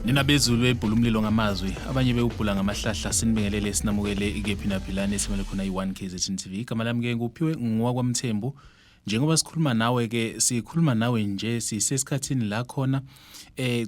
Nina bezulu ebhula umlilo ngamazwi, abanye bewubhula ngamahlahla. Sinibingelele, sinamukele kephi naphilani esimele khona i-1 KZN TV. Igama lami ke nguphiwe ngowakwaMthembu. Njengoba sikhuluma nawe ke, sikhuluma nawe nje sisesikhathini la khona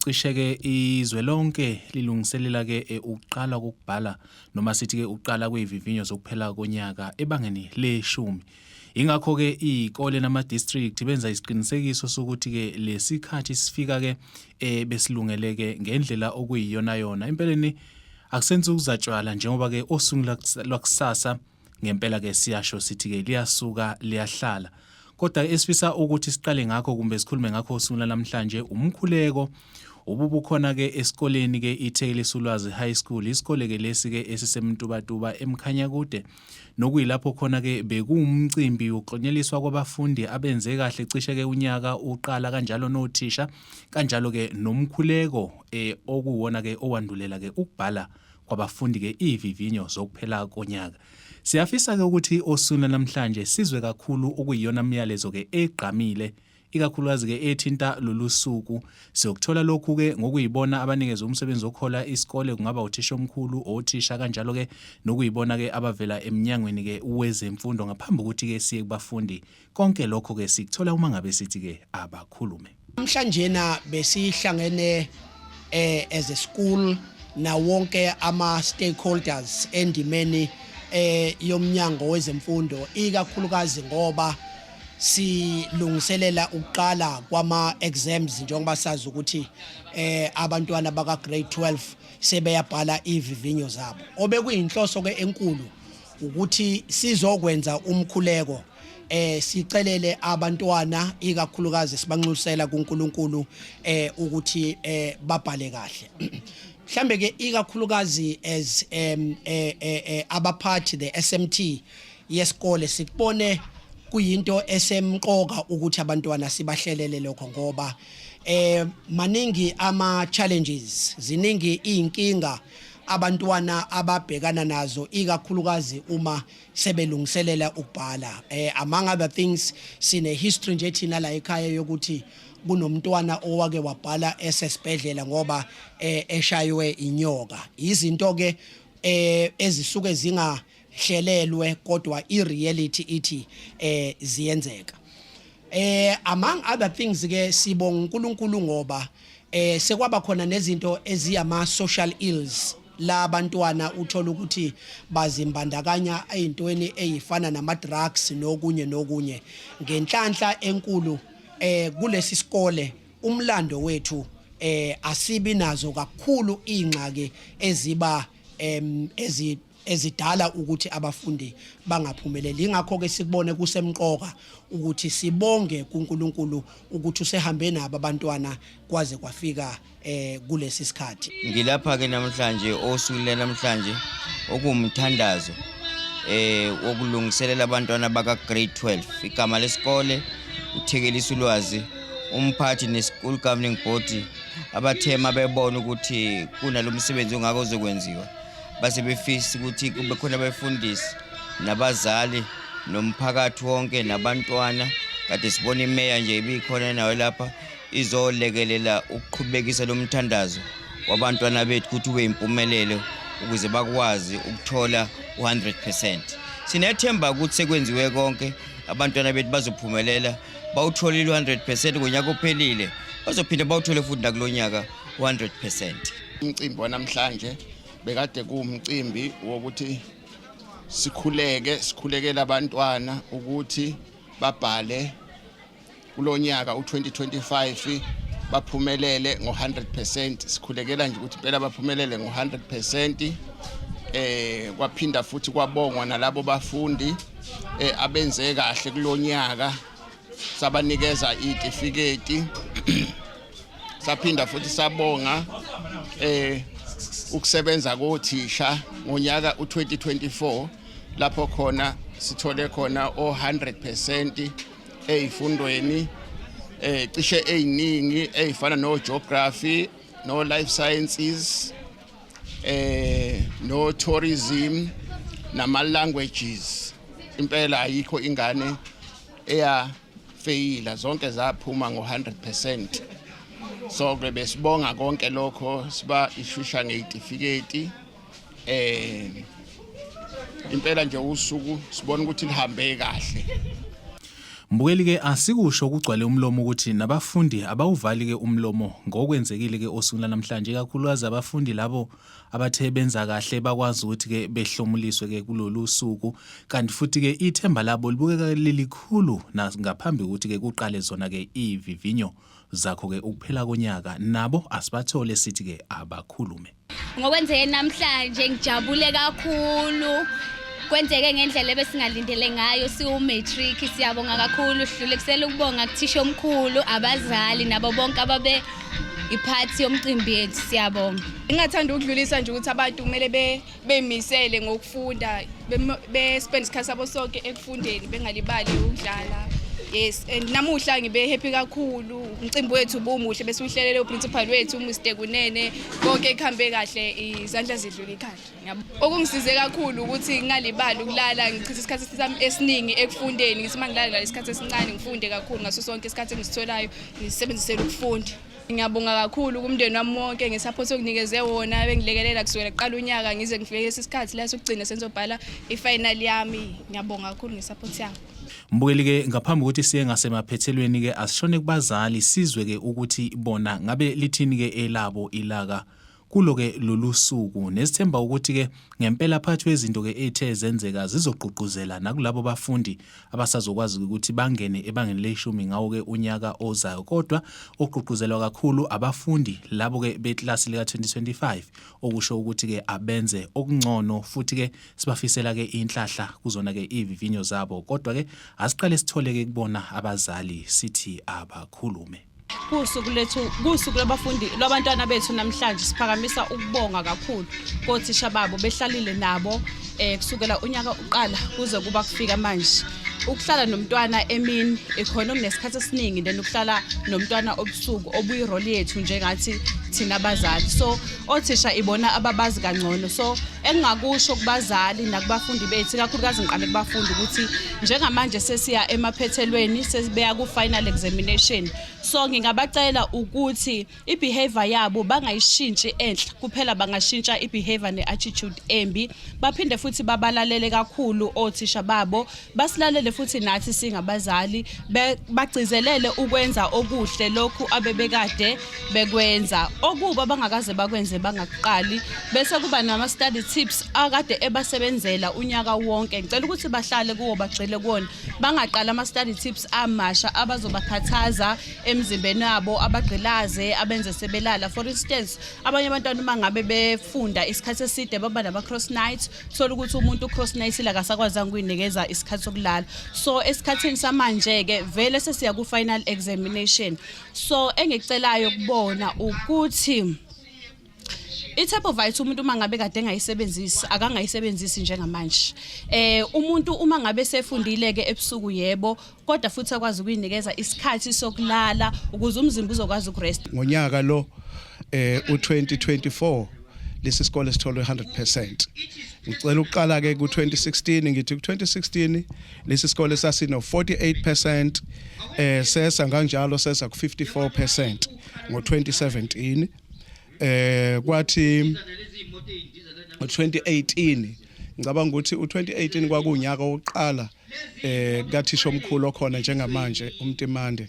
cishe ke izwe lonke lilungiselela ke ukuqala kokubhala, noma sithi ke ukuqala kwezivivinyo zokuphela konyaka ebangeni leshumi. Ingakho ke izikole nama district benza isiqinisekiso sokuthi ke lesikhathi sifika ke besilungeleke ngendlela okuyiyona yona. Empeleni akusenzi ukuzatshwala, njengoba ke osuku lwakusasa ngempela ke siyasho sithi ke liyasuka liyahlala. Kodwa esifisa ukuthi siqale ngakho kumbe sikhulume ngakho osuku namhlanje umkhuleko ububukhona ke esikoleni ke iThekelisulwazi High School, isikole ke lesi ke esisemtubatuba eMkhanyakude, nokuyilapho khona ke bekuwumcimbi wokuklonyeliswa kwabafundi abenze kahle cishe ke unyaka uqala, kanjalo nothisha, kanjalo ke nomkhuleko okuwona ke owandulela ke ukubhala kwabafundi ke ivivinyo zokuphela konyaka. Siyafisa ke ukuthi osuna namhlanje sizwe kakhulu okuyiyona myalezo ke egqamile, ikakhulukazi ke ethinta lolu suku. Siyokuthola lokhu ke ngokuyibona abanikeza umsebenzi wokhola isikole, kungaba uthisha omkhulu, othisha, kanjalo ke nokuyibona ke abavela eminyangweni ke wezemfundo, ngaphambi ukuthi ke siye kubafundi. Konke lokho ke sikuthola uma ngabe sithi ke abakhulume. Namhlanje besihlangene as a school na wonke ama stakeholders endimeni yomnyango wezemfundo, ikakhulukazi ngoba silungiselela ukuqala kwama exams, njengoba sazi ukuthi abantwana baka grade 12 sebeyabhala ivivinyo zabo. Obekuyinhloso ke enkulu ukuthi sizokwenza umkhuleko, sicelele abantwana, ikakhulukazi sibanxusela kuNkulunkulu ukuthi babhale kahle. Mhlambe ke ikakhulukazi as abaphathi, the SMT yesikole, sikubone kuyinto esemqoka ukuthi abantwana sibahlelele lokho, ngoba maningi ama challenges, ziningi izinkinga abantwana ababhekana nazo, ikakhulukazi uma sebelungiselela ukubhala. Among other things, sine history nje thina la ekhaya yokuthi kunomntwana owake wabhala esesibhedlela ngoba eshaywe inyoka. Izinto ke ezisuke zingahlelelwe, kodwa i-reality ithi ziyenzeka. Among other things ke, sibonga uNkulunkulu ngoba sekwaba khona nezinto eziyama social ills, la abantwana uthola ukuthi bazimbandakanya ezintweni ezifana nama drugs nokunye nokunye. Ngenhlanhla enkulu kulesi sikole, umlando wethu asibi nazo kakhulu ingxaki eziba ezidala ukuthi abafundi bangaphumeleli. Ingakho ke sikubone kusemqoka ukuthi sibonge kuNkulunkulu ukuthi usehambe nabo abantwana kwaze kwafika kulesi sikhathi. Ngilapha ke namhlanje osuku namhlanje okuwumthandazo wokulungiselela abantwana baka grade 12. Igama lesikole uThekelisa Ulwazi. Umphathi ne-school governing board abathema bebona ukuthi kunalomsebenzi ongako ozokwenziwa, base befisa ukuthi kube khona abefundisi nabazali nomphakathi wonke nabantwana. Kade sibona imeya nje ibikhona nayo lapha izolekelela ukuqhubekisa lo mthandazo wabantwana bethu ukuthi ube impumelelo, ukuze bakwazi ukuthola u-100%. Sinethemba ukuthi sekwenziwe konke, abantwana bethu bazophumelela. Bawutholile u-100% ngonyaka ophelile, bazophinde bawuthole futhi nakulo nyaka u-100%. Umcimbi wanamhlanje bekade kuwumcimbi wokuthi sikhuleke, sikhulekele abantwana ukuthi babhale kulonyaka u2025 baphumelele ngo100%. Sikhulekela nje ukuthi impela baphumelele ngo100%. Kwaphinda futhi kwabongwa nalabo bafundi abenze kahle kulonyaka, sabanikeza izitifiketi. Saphinda futhi sabonga ukusebenza kothisha ngonyaka u2024, lapho khona sithole khona o100% ezifundweni cishe eziningi ezifana no geography, no life sciences. No tourism nama languages. Impela ayikho ingane eya feyila, zonke zaphuma ngo100%. So ke besibonga konke lokho, siba ishusha ngezitifiketi. Impela nje usuku sibona ukuthi lihambe kahle. Mbukeli ke, asikusho kugcwale umlomo ukuthi nabafundi abawuvali ke umlomo ngokwenzekile ke osukwini namhlanje, kakhulukazi abafundi labo abathe benza kahle bakwazi ukuthi ke behlomuliswe ke kulolu suku. Kanti futhi ke ithemba labo libukeka lilikhulu ngaphambi ukuthi ke kuqale zona ke ivivinyo zakho ke ukuphela konyaka. Nabo asibathole, sithi ke abakhulume. Ngokwenzeke namhlanje ngijabule kakhulu. Kwenzeke ngendlela ebesingalindele ngayo siwu-matric. Siyabonga kakhulu, sidlulisela ukubonga kuthisha omkhulu, abazali nabo bonke ababe iphathi yomcimbi yethu. Siyabonga. Ngingathanda ukudlulisa nje ukuthi abantu kumele beyimisele ngokufunda, be-spend isikhathi sabo sonke ekufundeni, bengalibali ukudlala. Yes, and namuhla ngibe happy kakhulu. Umcimbi wethu ubumuhle, besiwuhlelele uprincipal wethu uMr Kunene. Konke kuhambe kahle, izandla zidlula ikhanda. Okungisize kakhulu ukuthi ngingalibali ukulala, ngichithe isikhathi sami esiningi ekufundeni. Ngithi uma ngilala isikhathi esincane, ngifunde kakhulu ngaso sonke isikhathi engisitholayo, ngisebenzisele ukufunda. Ngiyabonga kakhulu kumndeni wami wonke ngesupport onginikeze wona, bengilekelela kusukela kuqala unyaka ngize ngifike lesi sikhathi la sokugcina sengizobhala ifinal yami. Ngiyabonga kakhulu ngesupport yabo. Mbukeli ke, ngaphambi kokuthi siye ngasemaphethelweni ke, asishone kubazali, sizwe ke ukuthi bona ngabe lithini ke elabo ilaka kulo ke lolu suku, nesithemba ukuthi ke ngempela phakathi kwezinto ke ethe zenzeka zizogqugquzela nakulabo bafundi abasazokwazi ukuthi bangene ebangeni leshumi ngawo ke unyaka ozayo, kodwa ogqugquzelwa kakhulu abafundi labo ke beklasi lika 2025, okusho ukuthi ke abenze okungcono, futhi ke sibafisela ke inhlahla kuzona ke ivivinyo zabo. Kodwa ke asiqale sithole ke kubona abazali, sithi abakhulume. Kusuku lethu, kusuku lwabafundi, lwabantwana bethu namhlanje. Siphakamisa ukubonga kakhulu kothisha babo behlalile nabo kusukela unyaka uqala kuze kuba kufika manje. Ukuhlala nomntwana emini ikhona okunesikhathi esiningi then ukuhlala nomntwana obusuku, obuyirole yethu njengathi thina abazali. So othisha ibona ababazi kangcono. So engingakusho kubazali nakubafundi bethu, ikakhulukazi ngiqale kubafundi, ukuthi njengamanje sesiya emaphethelweni, sesibeya ku-final examination, so ngingabacela ukuthi i-behavior yabo bangayishintshi enhla kuphela, bangashintsha i-behavior ne-attitude embi. Baphinde futhi babalalele kakhulu othisha babo, basilalele futhi nathi singabazali, bagcizelele ukwenza okuhle lokhu abebekade bekwenza. Okuba bangakaze bakwenze, bangakuqali. Bese kuba nama-study tips akade ebasebenzela unyaka wonke, ngicela ukuthi bahlale kuwo, bagxile kuwona, bangaqali ama-study tips amasha abazobakhathaza emzimbeni wabo, abagqilaze, abenze sebelala. For instance, abanye abantwana uma ngabe befunda isikhathi eside baba nama-cross night. Thola ukuthi umuntu u-cross night ila akasakwazanga ukuyinikeza isikhathi sokulala. So esikhathini samanje-ke vele sesiya ku-final examination, so engikucelayo kubona ukuthi i-Tepovite umuntu uma ngabe kade engayisebenzisi, akangayisebenzisi njengamanje. Umuntu uma ngabe sefundile ke ebusuku, yebo, kodwa futhi akwazi ukuyinikeza isikhathi sokulala ukuze umzimba uzokwazi ukurest. Ngonyaka lo u2024 lesi sikole sitholwe 100%. Ngicela ukuqala ke ku2016. Ngithi ku2016 lesi sikole sasino 48%, sesa kanjalo sesa ku54% ngo2017. Kwathi ngo2018, ngicabanga ukuthi u2018 kwakunyaka wokuqala kathisha omkhulu okhona njengamanje, uMtimande,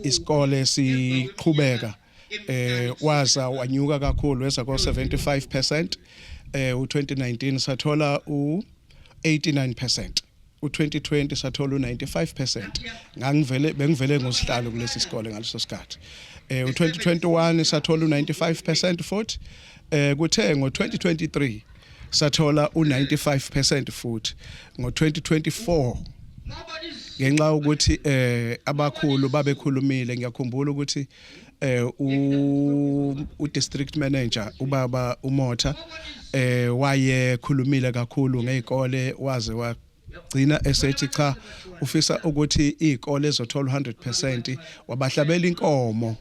isikole siqhubeka, waza wanyuka kakhulu, weza ko 75%. U2019 sathola u89%, u2020 sathola u95%. Ngangivele bengivele ngosihlalo kulesi sikole ngaleso sikhathi. U2021 sathola u95% futhi. Kuthe ngo2023 sathola u95% futhi. Ngo2024, ngenxa ukuthi abakhulu babekhulumile, ngiyakhumbula ukuthi u district manager ubaba uMotha waye khulumile kakhulu ngezikole, waze wagcina esethi cha, ufisa ukuthi izikole ezothola 100% wabahlabela inkomo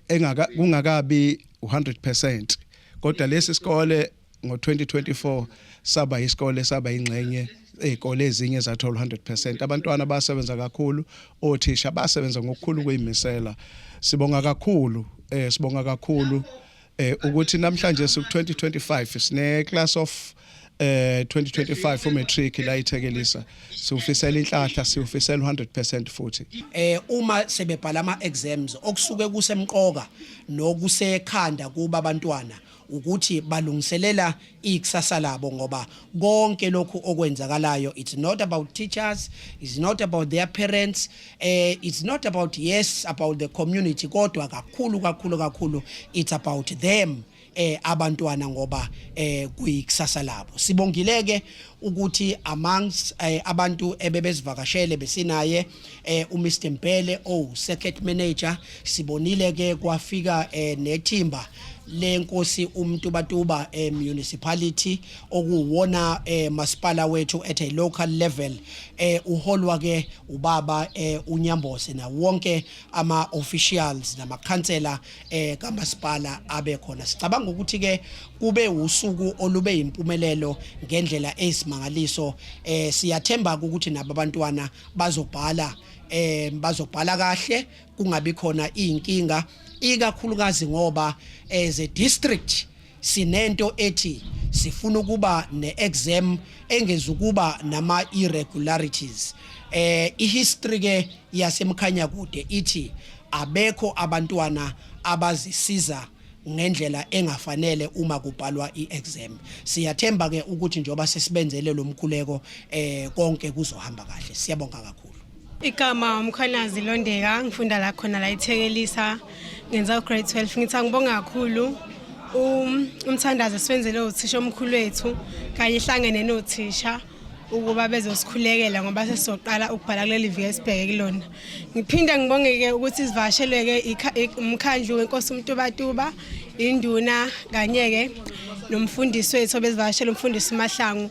engaka kungakabi 100%. Kodwa lesi sikole ngo-2024 saba isikole saba ingxenye ezikole ezinye zathola 100%. Abantwana basebenza kakhulu, othisha basebenza ngokukhulu kuyimisela. Sibonga kakhulu, sibonga kakhulu ukuthi namhlanje siku 2025 sine class of 2025 umatric la iThekelisa. Siufisela inhlahla, siufisela 100% futhi. Uma sebebhala ama exams, okusuke kusemqoka nokusekhanda kuba abantwana ukuthi balungiselela ikusasa labo, ngoba konke lokhu okwenzakalayo, it's not about teachers, it's not about their parents, it's not about, yes, about the community, kodwa kakhulu kakhulu kakhulu it's about them, abantwana, ngoba kuyikusasa labo. Sibongileke ukuthi amongst abantu ebebezivakashele besinaye uMr Mbele, oh, circuit manager. Sibonile ke kwafika nethimba lenkosi uMtubatuba municipality, okuwona masipala wethu at a local level, uholwa ke ubaba uNyambose, na wonke ama officials namakhansela kamasipala abe khona. Sicabanga ukuthi ke kube usuku olube impumelelo ngendlela eyisimangaliso. Siyathemba ukuthi nabo abantwana bazobhala kahle, kungabi khona inkinga, ikakhulukazi ngoba as a district sinento ethi sifuna ukuba neexam engezukuba nama irregularities. Ihistory ke yaseMkhanyakude ithi abekho abantwana abazisiza ngendlela engafanele uma kubhalwa iexam. Siyathemba ke ukuthi njoba sesibenzele lo mkhuleko, konke kuzohamba kahle. Siyabonga kakhulu. Igama uMkhwanazi Londeka, ngifunda la khona la iThekelisa, ngenza grade 12. Ngithi angibonga kakhulu umthandazo siwenzele uthisha omkhulu wethu kanye ihlangene nothisha ukuba bezosikhulekela, ngoba sesizoqala ukubhala kuleli viki esibheke kulona. Ngiphinde ngibonge-ke ukuthi sivakashelwe-ke umkhandlu wenkosi uMtubatuba, induna, kanye-ke nomfundisi wethu obezivakashela, umfundisi uMahlangu.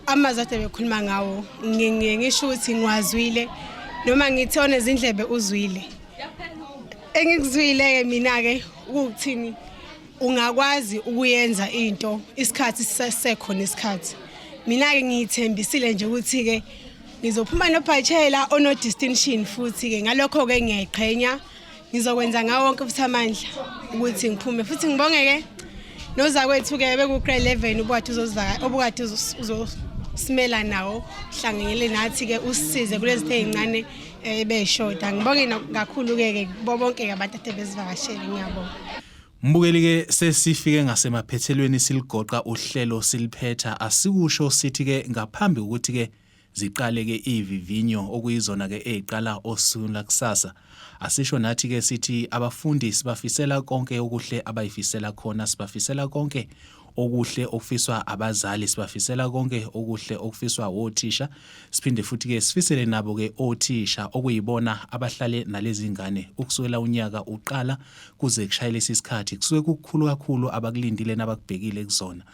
Amazwi ade bekhuluma ngawo, ngiye ngisho ukuthi ngiwazwile, noma ngithi onezindlebe uzwile. Engikuzwile-ke mina-ke ukuthini, ungakwazi ukuyenza into isikhathi sisekhona isikhathi. Mina-ke ngiyithembisile nje ukuthi-ke ngizophuma nobachelor ono-distinction, futhi-ke ngalokho-ke ngiyayiqhenya, ngizokwenza ngawo wonke futhi amandla ukuthi ngiphume. Futhi ngibonge-ke nozakwethu-ke beku-grade 11 ubukade uzozivaka, obukade uzosimela nawo, hlanganyele nathi-ke, usisize kulezi zinto ey'ncane ebey'shoda. Ngibonge kakhulu-ke ke kubo bonke-ke abantu ade bezivakashele. Ngiyabonga. Mbukeli ke, sesifike ngasemaphethelweni, siligoqa uhlelo, siliphetha. Asikusho sithi ke ngaphambi kokuthi ke ziqale ke ivivinyo, okuyizona ke eziqala osukwini lakusasa, asisho nathi ke sithi abafundi sibafisela konke okuhle abayifisela khona, sibafisela konke okuhle okufiswa abazali, sibafisela konke okuhle okufiswa othisha. Siphinde futhi ke sifisele nabo ke othisha, okuyibona abahlale nalezi ngane ukusukela unyaka uqala kuze kushayele isikhathi. Kusuke kukukhulu kakhulu abakulindile nabakubhekile kuzona.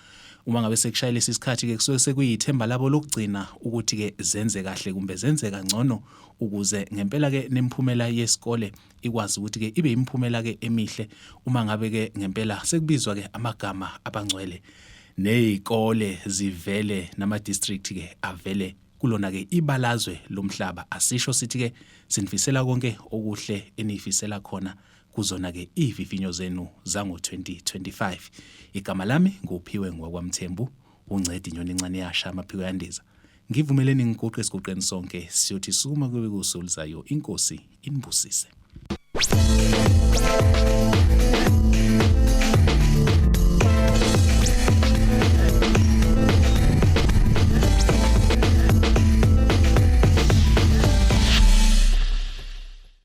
Uma ngabe sekushayele isikhathi ke, kusuke sekuyithemba labo lokugcina ukuthi ke zenze kahle kumbe zenze kangcono, ukuze ngempela ke nemphumela yesikole ikwazi ukuthi ke ibe imiphumela ke emihle. Uma ngabe ke ngempela sekubizwa ke amagama abangcwele, nezikole zivele, nama district ke avele kulona ke ibalazwe lomhlaba, asisho sithi ke sinifisela konke okuhle enifisela khona kuzona ke ivivinyo zenu zango 2025. Igama lami nguPhiwe ngwakwaMthembu, uncedi inyoni encane yasha amaphiko yandiza. Ngivumeleni ngiguqe esiguqeni sonke, siyothi sukuma kube kusolizayo. Inkosi inibusise.